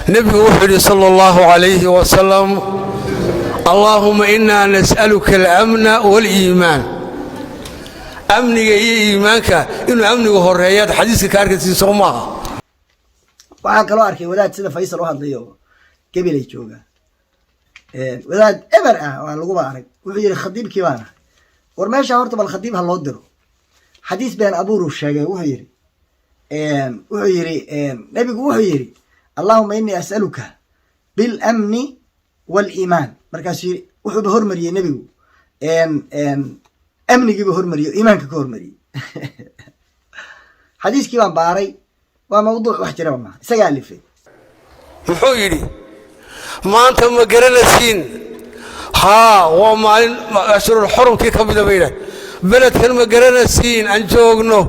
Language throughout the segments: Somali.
Nebigu wuxuu yidhi sala allahu calayhi wasalam: "Allaahuma innaa nas'aluka alamna waaliimaan." Amniga iyo iimaanka inuu amnigu horeeyaad xadiiska ka arkaysiin, soo maaha? Waxaan kaloo arkay wadaad sida Faysal u hadlayo oo Gabilay jooga, wadaad eber ah oo aan laguba arag. Wuxuu yidhi khadiibkii baana. War meesha horta bal khadiib ha loo diro. Xadiis been abuuruu sheegay. Wuxuu yidhi nebigu wuxuu yidhi: "Allahuma innii as'aluka bilamni waaliimaan." Markaasuu yidhi, wuxuuba hormariyey nebigu amnigiiba hormariyey o iimaanka ka hormariyey. Xadiiskii baan baaray, waa mawduuc, wax jiraba maaha, isagaa alifay. Muxuu yidhi? Maanta ma garanaysiin? Haa, waa maalin ashhurul xurumkii ka mida bay yidhaaheen. Beledkan ma garanaysiin aan joogno?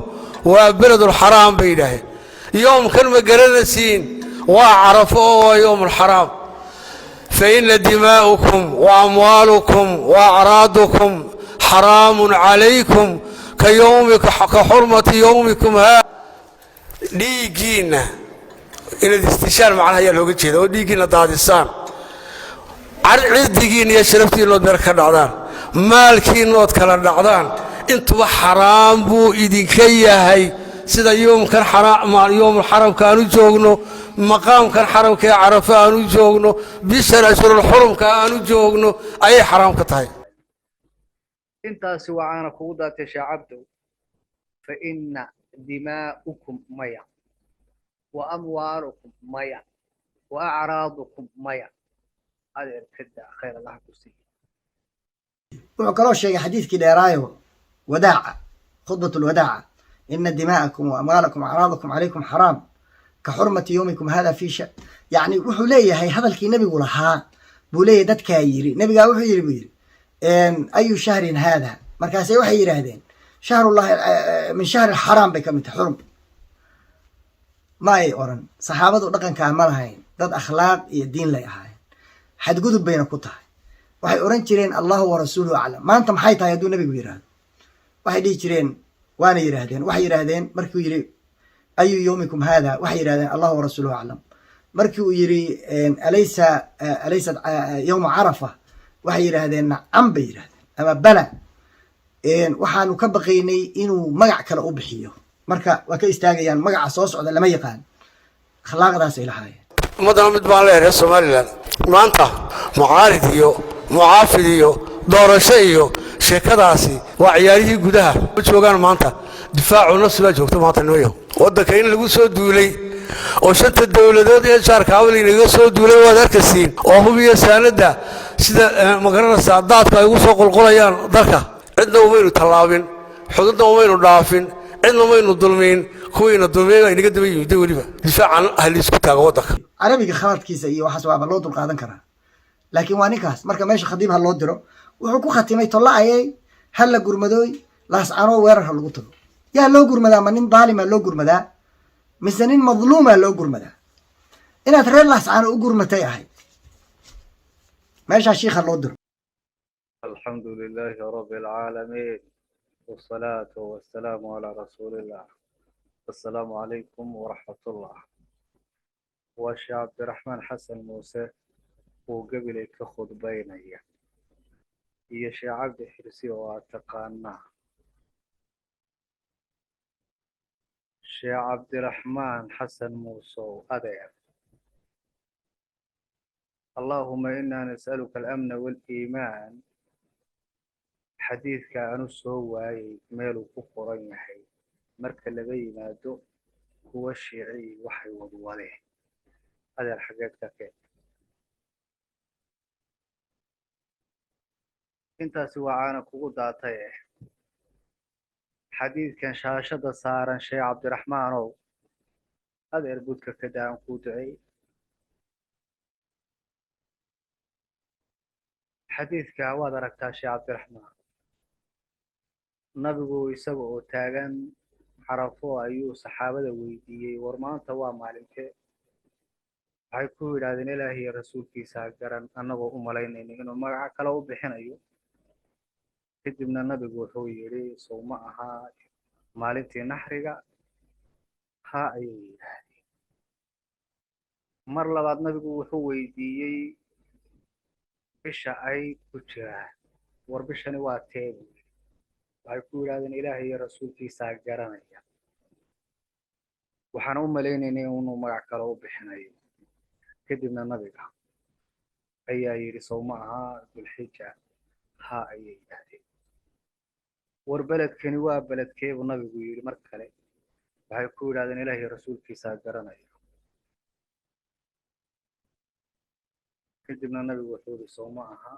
Waa beledulxaraam bay yidhaaheen. Yoomkan ma garanaysiin? Waa Carafo oo waa yowmulxaraam. Fa ina dimaa'ukum wa amwaalukum wa acraadukum xaraamun calaykum ka yowmi ka xurmati yowmikum haa. Dhiiggiinna inaad istishaan macnaha ayaa looga jeeda oo dhiiggiinna daadisaan, cirdigiinna iyo sharaftiinnood meel ka dhacdaan, maalkiinnood kala dhacdaan, intuba xaraam buu idinka yahay. Sida yoomkan yoomulxaramka aan u joogno, maqaamkan xaramka ee Carafa aan u joogno, bishan ashhurulxurumka aan u joogno, ayay xaraam ka tahay. Intaasi waxaana kugu daatay, Sheekh Cabdow. Fa ina dimaa'ukum maya, wa amwaalukum maya, wa acraadukum maya. Adeer kada khayr Allah ku siiya. Wuxuu kaloo sheegay xadiidkii dheeraayo wadaaca, khudbat lwadaaca: "Ina dimaa'akum wa amwaalakum acraadakum calaykum xaraam ka xurmati yowmikum hada fi sha." Yani wuxuu leeyahay hadalkii nebigu lahaa buu leeyahay. Dadkaa yiri, nebigaa wuxuu yiri buu yiri: "Ayu shahrin haada?" Markaase waxay yidhaahdeen: "Shahrullahi min shahri alxaraam bay ka mid tahay." Xurum ma ay oran. Saxaabadu dhaqankaa ma lahayn, dad akhlaaq iyo diin lay ahaayeen. Xadgudub bayna ku tahay. Waxay oran jireen: "Allahu warasuuluhu aclam." Maanta maxay tahay hadduu nebigu yidhaahdo? Waxay dhihi jireen, waana yidhaahdeen, waxay yidhaahdeen markuu yidhi: "Ayu yowmikum haada?" Waxay yidhahdeen: "Allahu warasuuluhu aclam." Markii uu yidhi: "Alaysat yowma Carafa?" Waxay yidhaahdeen: "Nacam" bay yidhahdeen ama "Bala." Waxaanu ka baqaynay inuu magac kale u bixiyo, marka waa ka istaagayaan, magaca soo socda lama yaqaan. Akhlaaqdaasay lahaayeen. Ummaddana mid baan leeyahay, reer Somalilan: maanta mucaarid iyo mucaafid iyo doorasho iyo sheekadaasi waa ciyaarihii gudaha. Ma joogaan maanta, difaacu nafsi baa joogta maanta. Nimayo, waddanka in lagu soo duulay oo shanta dowladood ee jaarkaaba laynaga soo duulay waad arkaysiin, oo hubiya saanadda sida magaranaysaa daadka ay ugu soo qulqulayaan dalka. Cidna umaynu tallaabin, xududna umaynu dhaafin, cidna umaynu dulmiin. Kuwiina dulmiyay baa inaga daba yimid. Weliba difaacan ha laysku taago waddanka. Carabiga khaladkiisa iyo waxaas waaba loo dulqaadan karaa, laakiin waa ninkaas. Marka meesha khadiib ha loo diro. Wuxuu ku khatimay: "Tolla ayay ha la gurmadooy, Laascanoo weerar ha lagu tago." Yaa loo gurmadaa? Ma nin daalima loo gurmadaa mise nin madluuma loo gurmadaa? Inaad reer Laascano u gurmatay ahayd. Meeshaa shiikha loo diro. الحمد لله رب العالمين، والصلاة والسلام على رسول الله. السلام عليكم ورحمة الله. Waa Sheekh Cabdiraxmaan Xasan Muuse uu Gabilay ka khudbaynaya iyo Sheekh Cabdi Xirsi oo aad taqaanaa. Sheekh Cabdiraxmaan Xasan Muuse ow adeer, "Allahuma inaa nas'aluka alamna waaliimaan", xadiidka aanu soo waayey meeluu ku qoran yahay marka laga yimaado kuwa Shiiciyi waxay wadwadeen. Adeer, xageed ka keen? Intaasi waa caana kugu daatay. Xadiidkan shaashada saaran, Sheekh Cabdiraxmaanow adeer, budka ka daa, aan kuu duceey. Xadiidka waad aragtaa, Sheekh Cabdiraxmaan. Nabigu isaga oo taagan Carafo ayuu saxaabada weydiiyey: "War maanta waa maalintee?" Waxay ku yidhaahdeen: "Ilaahi iyo rasuulkiisa garan," annagoo u malaynayno inuu magaca kale u bixinayo. Kadibna nabigu wuxuu yidhi: "Sow ma ahaa maalintii naxriga?" "Ha," ayay yidhaahdeen. Mar labaad nabigu wuxuu weydiiyey bisha ay ku jiraan. War bishani waa tee, buu yidhi. Waxay ku yidhahdeen, Ilaahay iyo rasuulkiisaa garanaya, waxaan u malaynaynay inuu magac kale u bixinayo. Kadibna nabiga ayaa yidhi, sow ma aha Dulxija? Ha, ayay yidhaahdeen. War beledkani waa beledkee, buu nabigu yidhi mar kale. Waxay ku yidhahdeen, Ilaahay iyo rasuulkiisaa garanaya. Kadibna nabigu wuxuu yidhi, sow ma aha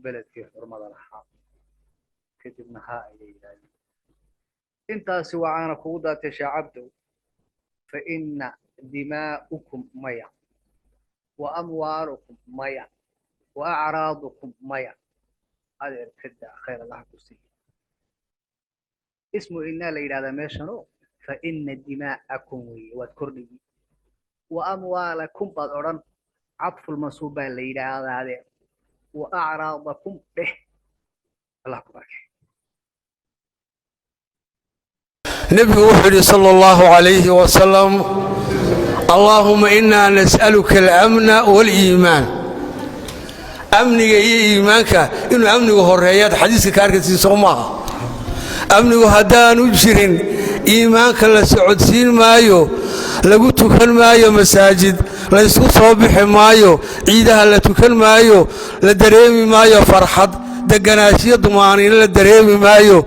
beledkii xurmada lahaa? Kadibna ha, ayay yidhaahdeen. Intaasi waxaana kugu daatay, Sheekh Cabdow, fa inna dimaa'ukum maya, wa amwaalukum maya, wa acraadukum maya. Adeer kada khayr Allah ku siiya. Ismu inaa la yidhahdaa meeshano, fa inna dimaa'akum weeye, waad kordhigi. Wa amwaalakum baad odhan, cadfulmansuub baa la yidhaahdaa adeer. Wa acraadakum dheh, Allah ku barkay. Nebigu wuxuu yidhi sala allahu calayhi wasalam, allaahuma inaa nas'aluka alamna waaliimaan. Amniga iyo iimaanka inuu amnigu horeeyaad xadiiska ka arkaysiin, soo maaha? Amnigu haddaanu jirin, iimaanka la socodsiin maayo, lagu tukan maayo masaajid, laysku soo bixi maayo, ciidaha la tukan maayo, la dareemi maayo farxad, deganaanshiyo dumaaniino la dareemi maayo.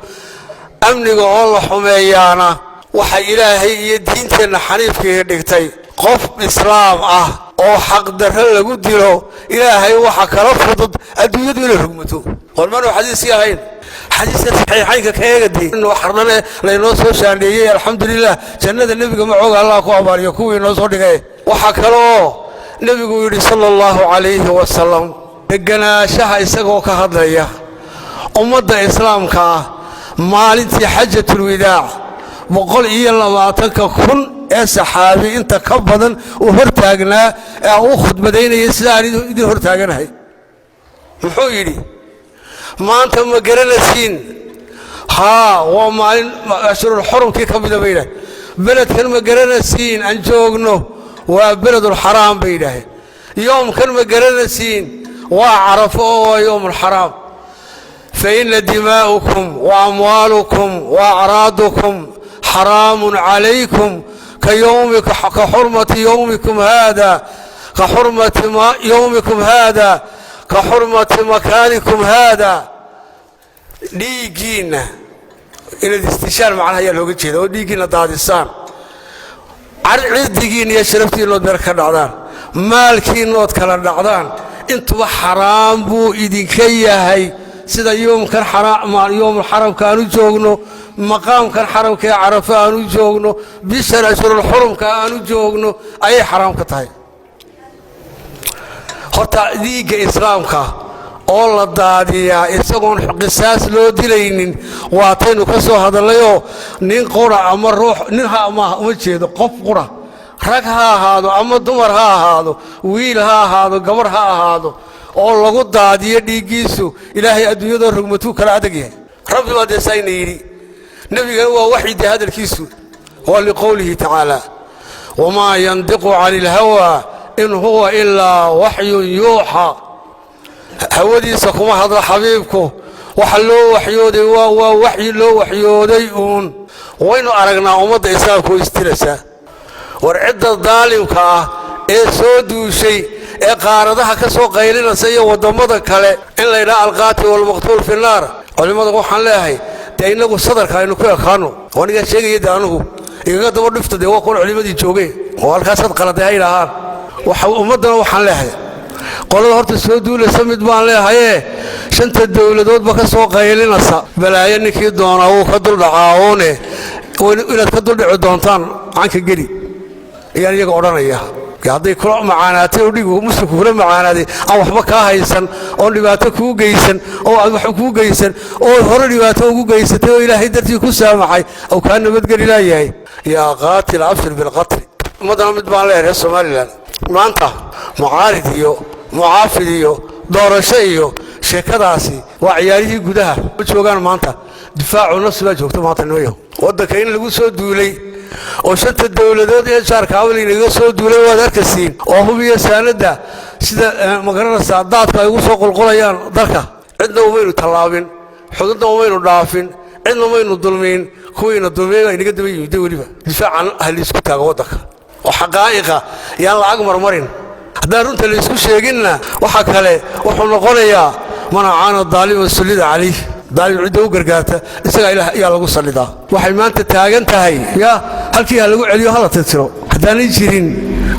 Amniga oo la xumeeyaana waxa Ilaahay iyo diinteenna xaniifkii dhigtay, qof islaam ah oo xaqdarro lagu dilo, Ilaahay waxa kala fudud adduunyadu inay rugmato. Hormaanu xadiiskii ahayn? Xadiiska saxiixaynka ka eegadii xardhane laynoo soo shaandheeyey. Alxamdulilah, jannada nebiga macooga Allah ku abaaliyo kuwii noo soo dhigay. Waxaa kaloo nebigu yidhi sala allahu calayhi wasalam, deganaanshaha isagoo ka hadlaya ummadda islaamka ah, maalintii xajatulwidaac 120,000 ee saxaabi inta ka badan uu hor taagnaa ee uu khudbadaynayay sida aan idin hor taaganahay, muxuu yidhi? Maanta ma garanaysiin? Haa, waa maalin ashhurul xurumkii ka mida, bay yidhaaheen. Beledkan ma garanaysiin aan joogno? Waa beledulxaraam, bay yidhaaheen. Yoomkan ma garanaysiin? Waa Carafo oo waa yowmulxaraam. Faina dimaa'ukum wa amwaalukum wa acraadukum xaraamun calaykum ka xurmati yowmikum haada, ka xurmati yowmikum haada, ka xurmati makaanikum haada. Dhiiggiinna inaad istishaan macnaha ayaa looga jeeda, oo dhiiggiinna daadisaan, cirdigiinna iyo sharaftiinnood meel ka dhacdaan, maalkiinnood kala dhacdaan, intuba xaraam buu idinka yahay sida yoomkan yoomul xaramka aan u joogno, maqaamkan xaramka ee Carafa aan u joogno, bishan ashhurul xurumka aan u joogno ayay xaraam ka tahay. Horta dhiigga islaamka oo la daadiyaa isagoon qisaas loo dilaynin, waataynu ka soo hadallayoo nin qura ama ruux nin ha maaha, uma jeedo qof qura, rag ha ahaado ama dumar ha ahaado, wiil ha ahaado, gabarh ha ahaado, oo lagu daadiyo dhiiggiisu, Ilaahay adduunyadoo rugmatuu kala adag yahay. Rabbi baa dee saayna yidhi, nebigana waa waxyi dee hadalkiisu, waa liqowlihi tacaala, wamaa yandiqu cani ilhawaa in huwa ilaa waxyun yuuxa. Hawadiisa kuma hadla xabiibku, waxa loo waxyooday waa waxyi loo waxyooday uun. Waynu aragnaa ummadda islaamka oo isdilaysaa. War cidda daalimka ah ee soo duushay ee qaaradaha ka soo qaylinaysa iyo wadammada kale in la ydhaha alqaatil walmaqtuul fi naar. Culimmada waxaan leeyahay, dee innagu sadarka aynu ku ekaano, oo anigaa sheegaya, dee anugu igaga daba dhifta, dee waa kuwan culimmadii joogeen oo halkaasaad qaladay ha yidhaahaan. Waxa ummaddana waxaan leeyahay, qolada horta soo duulaysa mid baan leehayee, shanta dowladoodba ka soo qaylinaysa, balaayo ninkii doonaa wuu ka duldhacaawone, inaad ka duldhici doontaan canka geli ayaan iyaga odhanaya. Hadday kula macaanaatay oo dhigu muslimku kula macaanaaday, aan waxba kaa haysan, oon dhibaato kuu geysan, oo aad waxba kuu geysan, oo hore dhibaato ugu geysatay, oo Ilaahay dartii ku saamaxay, ou kaa nabadgeli laayahay, yaa qaatil abshir bilqatli. Ummaddana mid baan leeyahay, reer Somalilan, maanta mucaarid iyo mucaafid iyo doorasho iyo sheekadaasi waa ciyaarihii gudaha, ma joogaan maanta. Difaacu nafsi baa joogta maanta, nimayo waddanka in lagu soo duulay. Oo shanta dowladood ee jaarka laynaga soo duulay waad arkaysiin, oo hubiya saanadda sida magaranaysaa daadka ay ugu soo qulqulayaan dalka. Cidna umaynu tallaabin, xududna umaynu dhaafin, cidna maynu dulmiin. Kuwiina dulmiyey baa inaga daba yimidday. Weliba difaacan ha laysku taago waddanka oo xaqaa'iqa yaan lacag marmarin. Haddaan runta laysku sheeginna, waxa kale wuxuu noqonayaa من أعان ظالما سلط عليه. Daalim cidda u gargaarta isagaa Ilaah ayaa lagu sallidaa. Waxay maanta taagan tahay yaa halkii ha lagu celiyo, hala tirtiro. Haddaanay jirin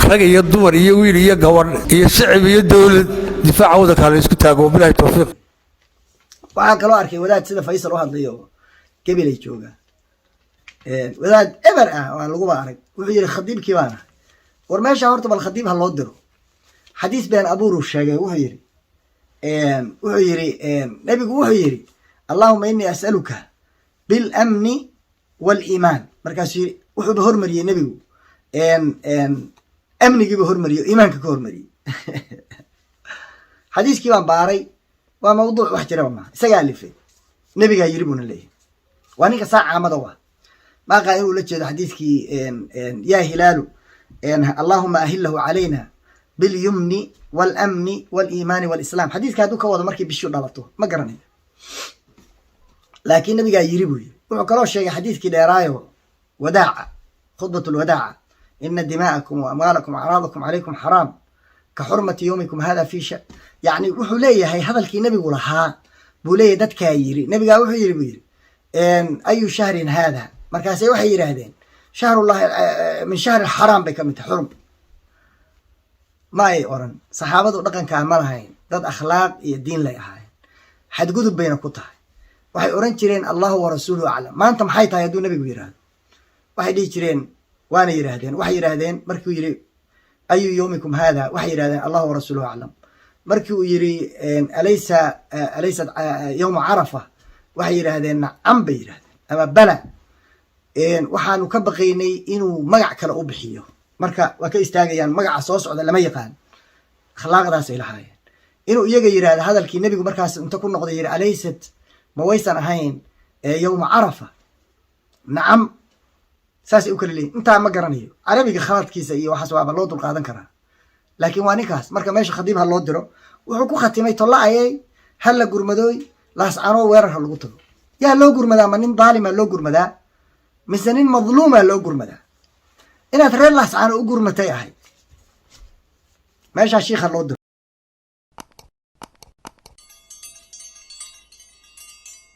rag iyo dumar iyo wiil iyo gabadh iyo shicib iyo dowlad, difaaca waddanka ha laysku taago. Wabilahi towfiiq. Waxaan kaloo arkay wadaad sida Faysal u hadlayo oo Gabilay jooga, wadaad eber ah oo aan laguba arag. Wuxuu yidhi khadiibkii baan ahay. War meesha horta bal khadiib ha loo diro. Xadiis been abuuruu sheegay. Wuxuu yidhi nebigu wuxuu yidhi: اللهم إني أسألك بالأمن والإيمان. Markaasuu yidhi, wuxuuba hormariyey nebigu amnigiiba hormariyey o iimaanka ka hormariyey. Xadiiskii baan baaray, waa mawduuc, wax jiraba maaha. Isagaa alifay, nebigaa yiri buuna leeyahay. Waa ninka saa caamada wa maaqaa inuu la jeedo xadiiskii يا هلال اللهم أهله علينا باليمن والأمن والإيمان والإسلام. Xadiiska hadduu ka wado markii bishu dhalato, ma garanayo, laakiin nabigaa yiri buu yiri. Wuxuu kaloo sheegay xadiiskii dheeraayo wadaaca, خطبة الوداع: إن دماءكم وأموالكم وأعراضكم عليكم حرام كحرمة يومكم هذا في يعني wuxuu leeyahay hadalkii nebigu lahaa buu leeyahay. Dadkaa yiri nebigaa wuxuu yiri buu yiri: أي شهر هذا؟ Markaase waxay yidhaahdeen شهر الله من شهر الحرام bay ka mid tahay. Xurum ma ay oran. Saxaabadu dhaqankaa ma lahayn, dad akhlaaq iyo diin lay ahaayeen. Xadgudub bayna ku tahay. Waxay oran jireen: الله ورسوله أعلم. Maanta maxay tahay hadduu nebigu yidhaahdo? Waxay dhihi jireen, waana yidhaahdeen, waxay yidhaahdeen markuu yidhi: أي يومكم هذا؟ Waxay yidhahdeen: الله ورسوله أعلم. Markii uu yidhi: أليست يوم عرفة؟ Waxay yidhaahdeen nacam bay yidhahdeen ama bala. Waxaanu ka baqaynay inuu magac kale u bixiyo, marka waa ka istaagayaan, magaca soo socda lama yaqaan. Akhlaaqdaasay lahaayeen. Inuu iyaga yidhahdo hadalkii nebigu markaas inta ku noqday yidhi: أليست, ma waysan ahayn يوم عرفة؟ Nacam. Saasay u kala leeyihin. Intaa ma garanayo carabiga khaladkiisa iyo waxaas, waaba loo dulqaadan karaa, laakiin waa ninkaas. Marka meesha khadiib ha loo diro. Wuxuu ku khatimay: tolla ayay ha la gurmadooy, Laascanoo weerar ha lagu tago. Yaa loo gurmadaa? Ma nin daalima loo gurmadaa mise nin madluuma loo gurmadaa? Inaad reer Laascano u gurmatay ahayd. Meeshaa shiikha loo diro.